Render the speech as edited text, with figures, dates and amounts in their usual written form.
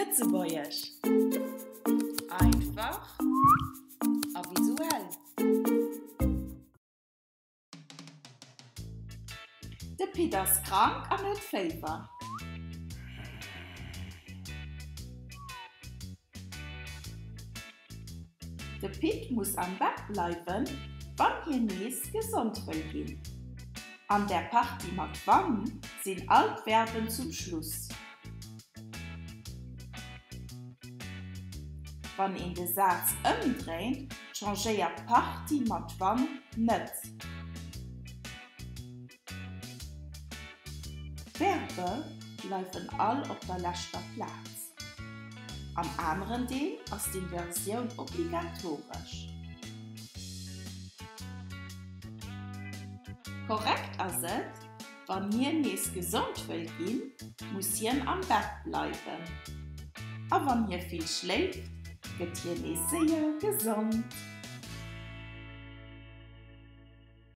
Lëtzebuergesch, Einfach a visuell. De Pit ass krank an huet Féiwer. De Pit muss am Bett bleiwen, wann hien nees gesond wëll ginn. An der Partie mat wann sinn all d'Verben zum Schluss. Wann een de Saz ëmdréint, changéiert d'Partie mat wann net. D'Verbe bleiwen all op der leschter Plaz. Am aneren Deel ass d'Inversioun obligatoresch. Korrekt ass et, Wann hien nees gesond wëll ginn, muss hien am Bett bleiwen. A wann hie vill schléift, gëtt hien nees séier gesond.